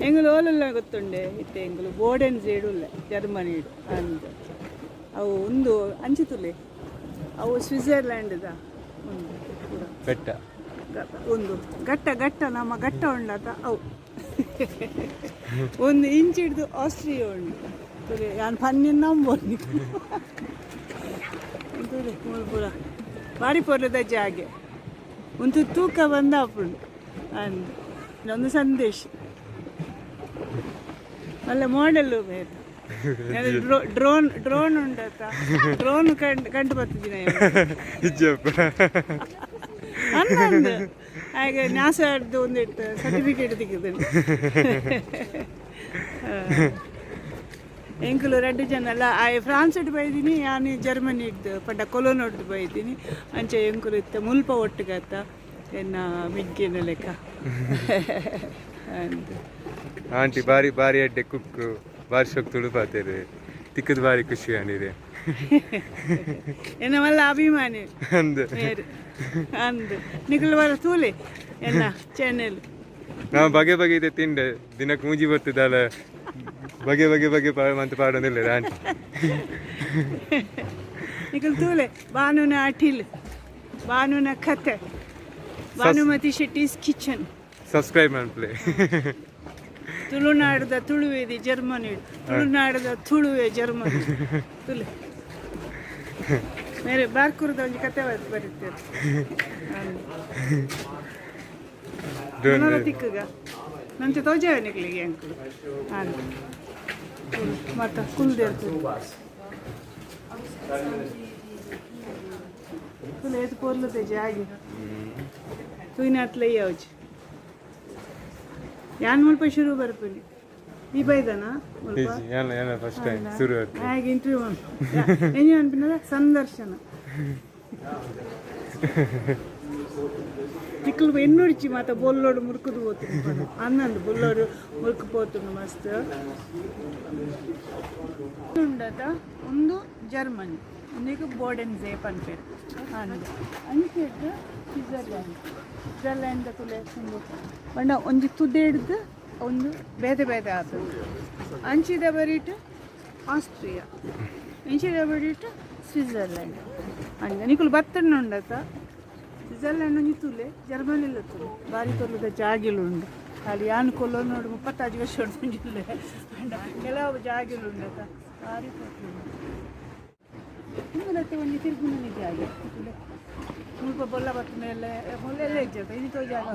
ಎಂಗುಲು ಓಲೆಲ್ಲ ಗೊತ್ತುಂಡೆ ಇತ್ತೆ ಎಂಗುಲು ಬೋಡೆನ್ ಜೇಡುಲ್ಲ ಜರ್ಮನಿ ಅಂದ್. ಅವು ಒಂದು ಅಂಚಿತುಲೆ ಅವು ಸ್ವಿಟ್ಜರ್ಲ್ಯಾಂಡ್ದ ಒಂದು ಪೂರ. ಬೆಟ್ಟ. ಒಂದು ಘಟ್ಟ ಘಟ್ಟ, ನಮ್ಮ ಘಟ್ಟ ಉಂಡತ ಅವು. ಒಂದು ಇಂಚ್ ಹಿಡ್ದು ಆಸ್ಟ್ರಿಯಾ ಉಂಡು. ತುಲೆ ಯಾನ್ ಪನ್ನಿನ ನಂಬೋನಿ. ತುಲೆ ಮೂಲು ಪೂರ ಬಾರಿ ಪೊರ್ಲುದ ಜಾಗೆ. ಒಂದು ತೂಕ ಬಂದಾಪುಂಡು ಅಂದ್. ಒಂದು ಸಂದೇಶ ಅಲ್ಲ, ಮಾಡೆಲ್ ಬೇರೆ. ಡ್ರೋನ್ ಡ್ರೋನ್ ಉಂಡತ, ಡ್ರೋನ್ ಕಂಡು ಕಂಡು ಬರ್ತಿದ್ದೀನಿ. ಇಜ್ಜಪ್ಪ. ಅನ್ನಂದು ಹಾಗೆ ನಾಸಾಡ್ದು ಒಂದಿಟ್ಟು ಸರ್ಟಿಫಿಕೇಟ್ ತಿಕ್ಕಿದ್ದು. ಎಂಕುಲು ರಡ್ಡು ಜನ ಅಲ್ಲ, ಆಯ್ ಫ್ರಾನ್ಸ್ ಇಟ್ಟು ಬೈದೀನಿ, ಯಾನು ಜರ್ಮನಿ ಇದ್ದು ಪಂಡ ಕೊಲೋನ್ ಹೊಡ್ದು ಬೈದೀನಿ. ಅಂಚೆ ಎಂಕುಲು ಇತ್ತ ಮುಲ್ಪ ಒಟ್ಟುಗತ್ತ ಎನ್ನ ಮಿಗ್ಗಿನ ಲೆಕ್ಕ ಅಂದ್. ಆಂಟಿ ಬಾರಿ ಬಾರಿ ಅಡ್ಡೆ ಕುಕ್ಕು, ಬಾರಿ ಶೋಕ್ ತುಳು ಪಾತೇರು ತಿಕ್ಕದ ಬಾರಿ ಖುಷಿ ಆಂಡಿದೆ. ಎನ್ನ ಮಲ್ಲ ಅಭಿಮಾನಿ. ಅಂದ್. ಮೇರು ಅಂದ್. ನಿಕುಲು ಬರ ತೂಲೆ ಎನ್ನ ಚಾನೆಲ್. ನಾವು ಬಗೆ ಬಗೆ ಇದೆ ತಿಂಡೆ, ದಿನಕ್ಕೆ ಮೂಜಿ ಬರ್ತದಲ್ಲ, ಬಗೆ ಬಗೆ ಬಗೆ ಮಂತ್ ಪಾಡೊಂದಿಲ್ಲ ಆಂಟಿ. ನಿಕುಲು ತೂಲೆ, ಬಾನುನ ಅಟಿಲ್, ಬಾನುನ ಕತೆ, ಭಾನುಮತಿ ಶೆಟ್ಟೀಸ್ ಕಿಚನ್. ಸಬ್ಸ್ಕ್ರೈಬ್ ಮನ್ಪ್ಲೆ. ತುಳುನಾಡದ ತುಳುವೇದಿ ಜರ್ಮನಿ, ತುಳುನಾಡದ ತುಳುವೆ ಜರ್ಮನಿ. ತುಳು ಮೇರೆ ಬಾರ್ಕೂರದ ಒಂಜಿ ಕತೆ ಬರೀತೇವೆ. ಡ್ರೋನ್. ತಿಕ್ಕಗ ನಂಚೆ ತೋಜಾವೆ ನಿಕ್ಲಿಗೆ ಅಂಕುಲು ಅಂದ್. ಮತ್ತ ಕುಲ್ದೇರ್ತು ತುಳು ಏತ್ ಪೊರ್ಲುದ ಜಾಗೆ. ತೂಯಿನಾತ್ಲೆ ಯಾವ್ಜಿ ಯಾನ್ ಮುಲ್ಪ ಶುರು ಬರ್ಪುನಿ. ಈ ಬೈದನಾ ಮುಲ್ಪ? ಏನ ಏನ ಫಸ್ಟ್ ಟೈಮ್ ಶುರು ಆಯ್ತು. ಹಾಗೆ ಇಂಟರ್ವ್ಯೂ ಎಂಜ ಅನ್ಪಿನದ ಸಂದರ್ಶನ. ತಿಕ್ಕಲು ಎನ್ನುಡ್ಚಿ ಮಾತ ಬೊಲ್ಲೋಡು ಮುರ್ಕುದು ಪೋತುಂಡು ಅನ್ನಂದು, ಬೊಲ್ಲೋಡು ಮುರ್ಕು ಪೋತುಂಡು. ಮಸ್ತ್ ಉಂಡತ. ಒಂದು ಜರ್ಮನಿ, ಒಂದೀಗ ಬೋರ್ಡೆನ್ ಜೇ ಪನ್ಪೇರು ಅಂದ್. ಅಂಚೆಡ್ ಸ್ವಿಟ್ಜರ್ಲ್ಯಾಂಡ್. ಸ್ವಿಟ್ಜರ್ಲ್ಯಾಂಡ್ ತುಲೆ ಉಂದು ಪಂಡ ಒಂಜಿ ತುದೆ ಹಿಡ್ದು ಒಂದು ಬೇತೆ ಬೇತೆ ಆತುಂಡು. ಅಂಚಿದ ಬರಿಟ್ ಆಸ್ಟ್ರಿಯಾ, ಇಂಚಿದ ಬರಿಟ್ ಸ್ವಿಟ್ಜರ್ಲ್ಯಾಂಡ್. ಅಂಚ ನಿಕುಲು ಬತ್ತಣ್ಣ ಉಂಡತ ಸ್ವಿಟ್ಜರ್ಲ್ಯಾಂಡ್ ಒಂಜಿ ತುಲೆ, ಜರ್ಮನಿಲ ತುಲೆ. ಬಾರಿ ತೊಲುದ ಜಾಗಿಲು ಉಂಡು. ಅಲ್ಲಿ ಯಾನ್ ಕೊಲ್ಲೋ ನೋಡು 35 ವರ್ಷ ಉಂಡು. ಅಂಡ ಕೆಲವು ಜಾಗಿಲು ಉಂಡತ, ಬಾರಿ ಪೊರ್ಲು ಉಂಡು. ಇಂದುಲತ್ತೆ ಒಂಜಿ ತಿರ್ಗುನ ಜಾಗೆ ತುಲೆ. ಮುಲ್ಪ ಬೊಲ್ಲ ಬತ್ತುನ ಎಲ್ಲ ಮುಲ್ಲೆಲ್ಲ ಇಜ್ಜತ ಇನಿ ತೋಜಾಗ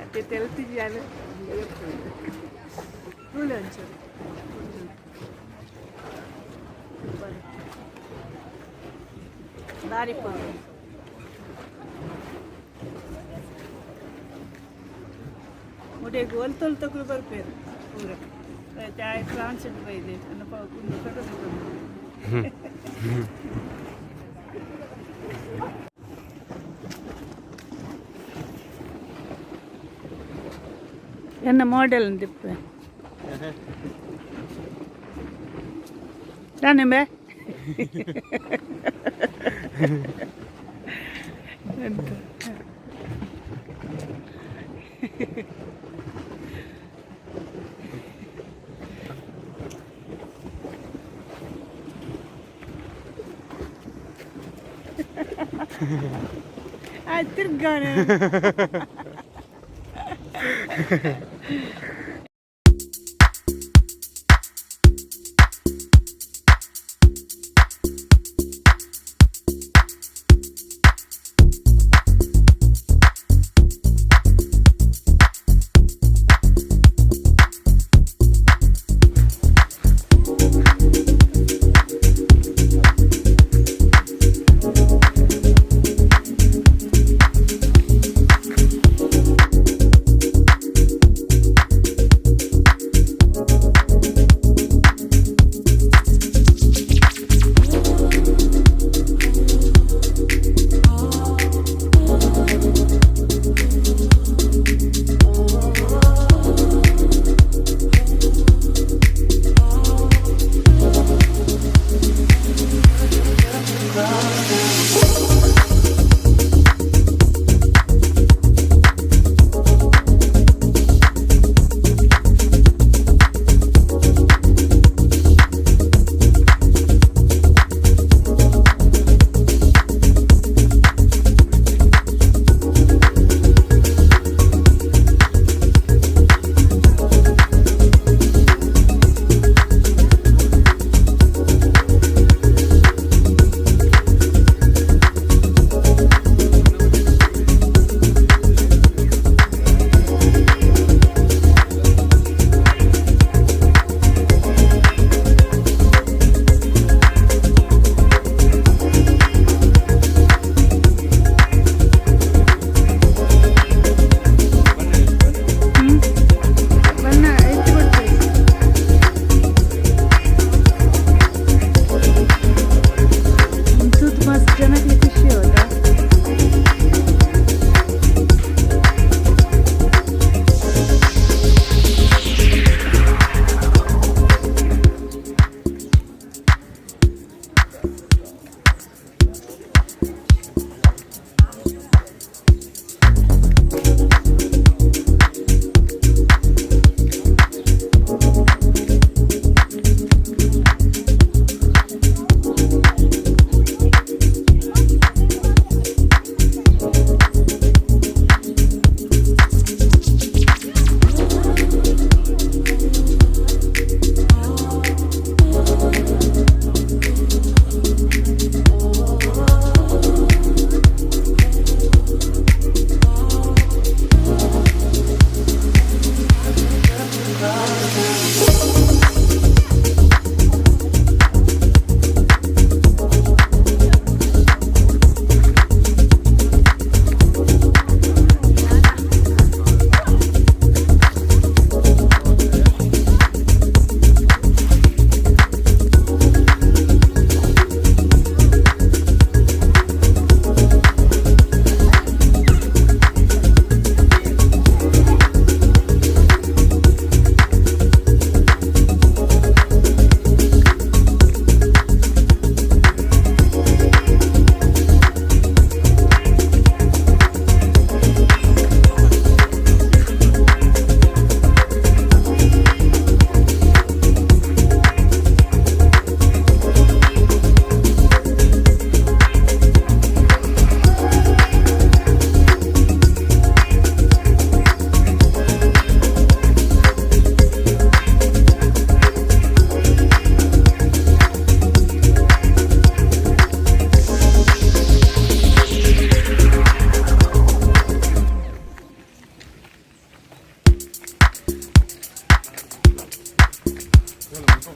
ಅತ್ತೆ ತೆಲ್ತಿಜಾಲ ತೂಲೆ ಒಂಚೂರು ಬಾರಿ ಪೊರ್ಲು. ಮುಡೆಗ್ ಒಲ್ತೊಲ್ ತಗುಲು ಬರ್ಪೇರು ಪೂರ. ಚಾಯ್ ಫ್ರಾನ್ಸ್ ಬೈದೆ ಅನ್ನ ಒಂದು ಫೋಟೋ ತಗೊಂಡು. ಎನ್ನ ಮಾಡೆಲ್ ಅಂದಿಪ್ಪೆ ದಾನೆ ಎಂತ. ಆ ತಿರ್ಗಾನೆ.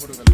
ಫೋಟೋ.